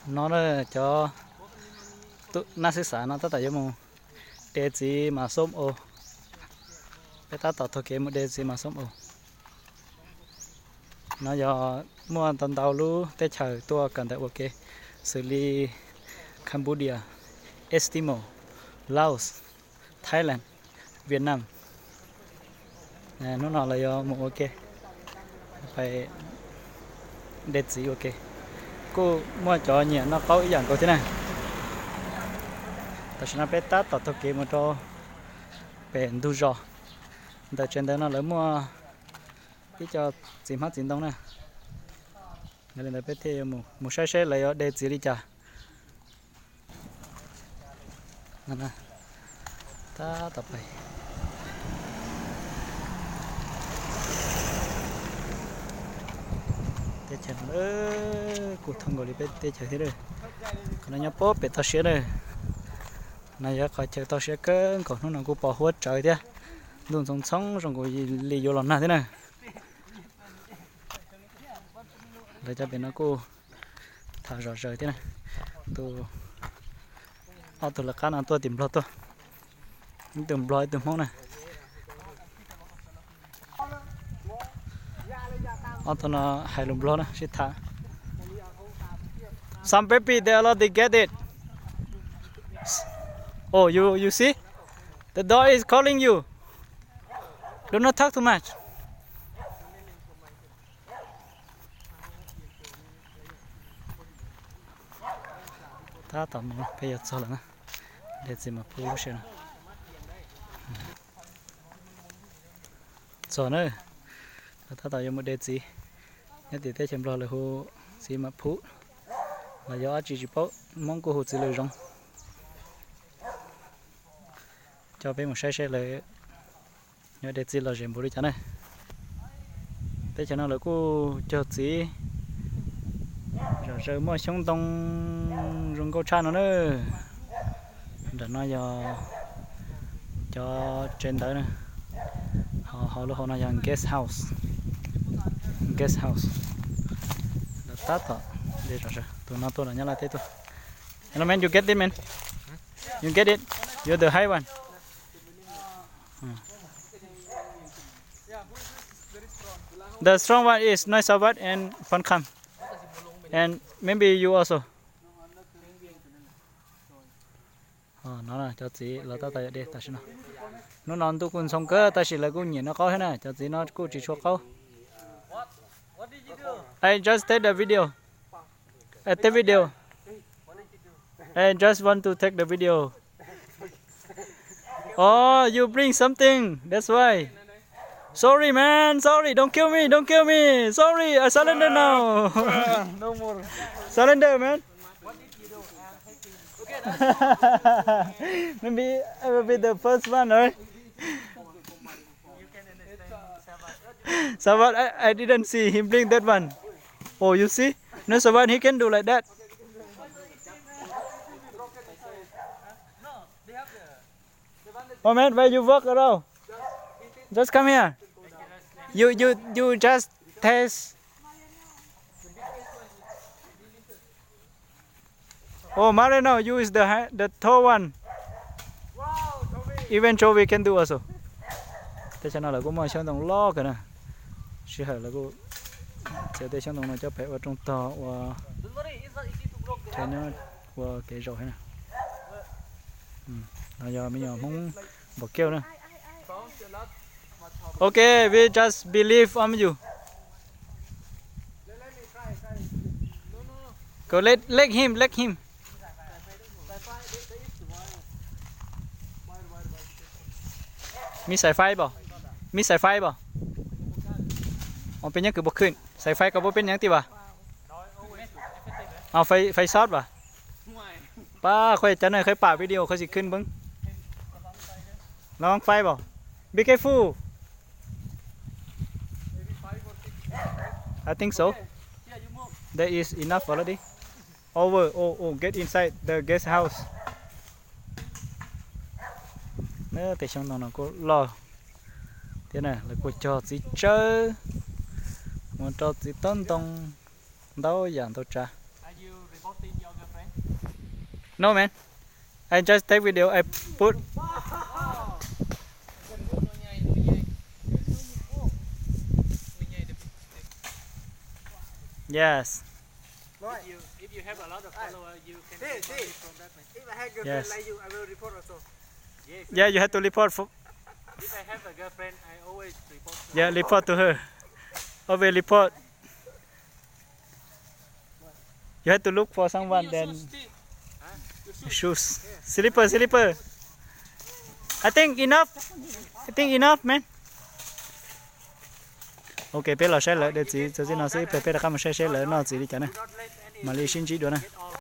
No na, cov tus nab xib xav no tab tom yuav mus de txiv mas xoob os. Peb tab tom taug kev mus de txiv mas xoob os. No yog muaj ntau ntau lub teb chaws tuaj kawm ntawv ua ke, xws li Cambodia, East Timor, Laos, Thailand, Vietnam. Hnub no lawv yuav mus ua ke, de txiv ua ke. Kuj muaj cov nyiam noj qaub ib yam nkaus thiab na. Tam sim no peb tab tom taug kev mus rau pem ntug zos. Ntawm tsev ntawd no lawv muaj ib co txiv hmab txiv ntoo na. Yog li ntawd peb thiaj yuav mus saib seb lawv yuav de txiv li cas. Tab tom pais. Teb chaws no kuj thooj nkaus li peb teb chaws thiab. Qhov no nyob pem toj siab na. No yog qhov chaw toj siab kawg nkaus, hnub no kuj pos huab tsawv thiab. Ntuj ntxhoo ntxhoo zoo nkaus li yuav los nag thiab na. Lawv cov pem no kuj tham zom zaws thiab na. Tus, ob tug lawv qab no tuaj tim Nplog tuaj, ib tug Nplog ib tug Hmoob na. Ob tug no hais lus Nplog na sib tham. Some baby, they already get it. Oh, you, you see? The dog is calling you. Do not talk too much. Tab tom mus, peb yuav txog lawm na. De txiv mas pub lub sij hawm no. Txog na, tab tom yuav mus de txiv. Nyob tim teb chaws Nplog lawv hu txiv mas pub, los yog dab tsi tsis paub, Hmoob kuj hu txiv lws zoov. Coj peb mus saib saib lawv yuav de txiv lom zem npaum li cas na. Teb chaws no lawv kuj cog txiv zom zaws, muaj xyoob ntoo zoo nkauj tshaj no na. Nram no yog cov tsev ntawd na. Ho hauv lub hauv no yog guest house. Guest house. Lawv tab tom de zom zaws. Tus no tuaj los Nyab Laj teb tuaj. Hello man, you get it man? You get it? You're the high one. The strong one is Noisawat and Phonkam. And maybe you also. No, cov txiv los tab tom yuav de tam sim no. Hnub no ntuj kuj ntxhoo kawg tab sis lawv kuj nyiam noj qaub thiab na, cov txiv no kuj tsis tshua qaub. I just take the video. I take video. I just want to take the video. Oh, you bring something. That's why. Sorry, man. Sorry. Don't kill me. Don't kill me. Sorry. I surrender now. No more. Surrender, man. Maybe I will be the first one, right? Savat, I, I didn't see him bring that one. Oh, you see? No, Savat, he can do like that. Oh man, why you walk around? Just come here. You, you, you just test. Oh, Marino, you is the hi- the tall one. Even Jovi can do also. Teb chaws no lawv kuj muaj xyoob ntoo loj kawg na. Sij hawm lawv kuj txiav tej xyoob ntoo no coj pem ua rooj tog ua chaw nyob ua kev zaum thiab na. No yog me nyuam Hmoob npaum kiauj na. Okay, we just believe on you. Go, let, let him, let him. Mi xài phay bò? Mi xài phay bò? Ua peb nyob kws puas khwm xài phay koj puas peb nyob tim vas? Ua phay, phay sót vas? Pab khuaj cov neeg khuaj pam video khuaj xim khwm npwb. Lov phay bò? Be careful. I think so. There is enough already. Over, oh, oh, get inside the guest house. Tej xyoob ntoo no kuj loj thiab na, lawv kuj cog txiv tsawb, mus rau txiv taub ntoo, ntau yam ntau tsav. No, man. I just take video. I put. Yes. If you, if you have a lot of follower, you can make money from that, man. If I have girlfriend like you, I will report also. Yeah, you have to report for. If I have a girlfriend, I always report. Yeah, report to her. Always report. You have to look for someone then. Shoes. Slipper, slipper. I think enough. I think enough, man. Ok, peb los saib lawv de txiv txog txij no xwb, peb rov qab mus saib seb lawv noj txiv li cas na. Mam li sib ntsib dua na.